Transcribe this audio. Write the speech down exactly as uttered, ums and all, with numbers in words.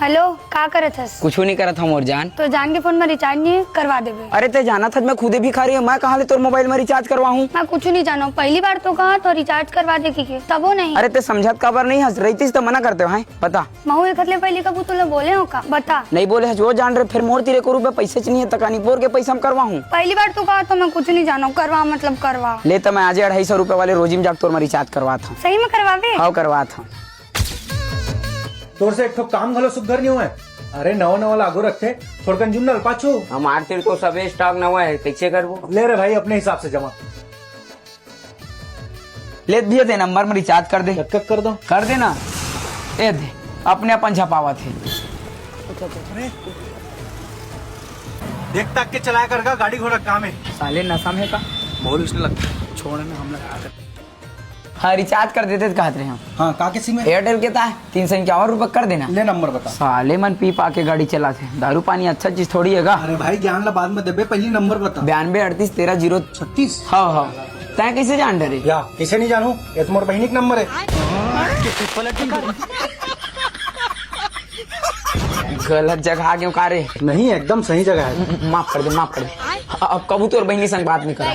Hello, का करत हस? कुछू नहीं करत हूँ मोर जान। तो जान के फोन में रिचार्ज नहीं है, करवा देबे। अरे ते जानत हस मैं खुदे भिखारी हूँ, मैं कहाँ ले तोर मोबाइल में रिचार्ज करवाहूँ? मैं कुछू नहीं जानव, पहली बार तो कहा तो रिचार्ज करवा दे के, तबो नहीं। अरे ते समझत काबर नहीं हस, रहितिस तो मना करते भाई, बता। महू एक हद ले पहली कभू तोला बोले हो का? बता। नहीं बोले हस वो जान रे, फिर मोर तीर एको रुपया पैसे च नहीं है, तकानी बोर के पैसा हम करवाहूँ। पहली बार तो कहा तो मैं कुछू नहीं जानव, करवा मतलब करवा। ले तो मैं आजे अढ़ाई सौ रुपया वाले रोजी में जाके तोर में रिचार्ज करवात हूँ। सही में करवाबे? हाँ करवात हूँ। तोर से एक ठो काम घलो सुग्घर नहीं हुआ है। अरे नवा नवा लागू रखते, थोड़कन जुन्नल पाछू। हमार तीर तो सबे स्टॉक नवा है, कैसे करबो? ले रे भाई, अपने हिसाब से जमा। ले भैया, ते नंबर में रिचार्ज कर दे। कब कर दो? कर दे ना। ए दे, अपने अपन झपावत है। देख ताक के चलाया कर का, गाड़ी घोड़ा काम है। साले नशा में का? बहुत उसने लगता है। छोड़ ना, हम लगा कर। हाँ, रिचार्ज कर देते तो कहत रहे हम। हाँ, का के सिम है? एयरटेल के ता है, तीन सौ इक्यावन रुपये कर देना। ले नंबर बता। साले मन पी पा के गाड़ी चलाथे, दारू पानी अच्छा चीज थोड़ी है गा। अरे भाई, ज्ञान ला बाद में देबे, पहली नंबर बता। बयानबे अड़तीस तेरह जीरो छत्तीस। हाँ, हाँ। तैं कैसे जान डरे? या, कैसे नहीं जानू? ये तो मोर बहिनी के नंबर है। गलत जगह आ गयो का रे? नहीं, एकदम सही जगह है। माफ कर दे, माफ कर दे। अब कबू तोर बहिनी संग बात नहीं करा।